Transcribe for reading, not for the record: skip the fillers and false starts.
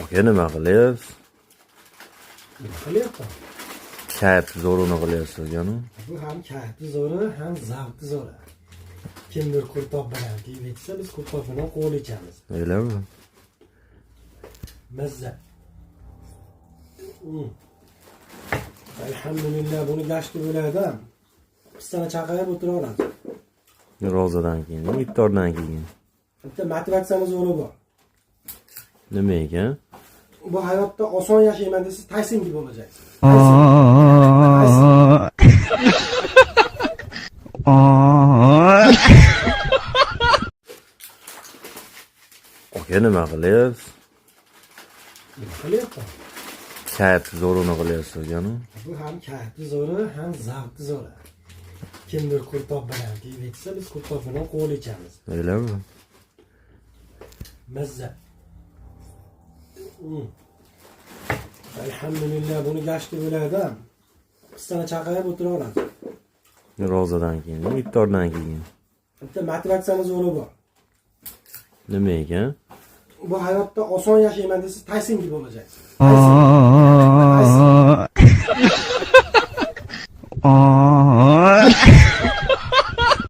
Aka, nima qilyapsiz? Nima qilyapman? Kayf zo'rini qilyapsiz akanu. Bu ham kayfi zo'ri, ham zavqi zo'ri. Kimdir qurtob bilan pivo ichsa, biz qurtob bilan qo'l ichamiz. O'ylami? Mazza. Alhamdulillah, buni gashti bo'ladi. Pistani chaqirib o'tiraveramiz. Ro'zadan keyin, iftordan keyin. Bitta motivatsiyamiz zo'ri bor. Nima ekan? Bu hayotda oson yashayman desangiz, Tayson gibi bo'lasiz. Tayson. Tayson. Aka, nima qilyapsiz? Nima qilyapman? Kayf zo'rini qilyapsiz akanu. Bu ham kayfi zo'ri, ham zavqi zo'ri. Kimdir qurtob bilan pivo ichsa, biz qurtob bilan qo'l ichamiz. O'ylami? Mazza. Alhamdulillah, buni gashti bo'ladi. Pistani chaqirib o'tiraveramiz. Ro'zadan keyin, iftordan keyin. Bitta motivatsiyamiz zo'ri bor. Nima ekan? Bu hayotda oson yashayman desangiz, Tayson gibi bo'lasiz. Tayson.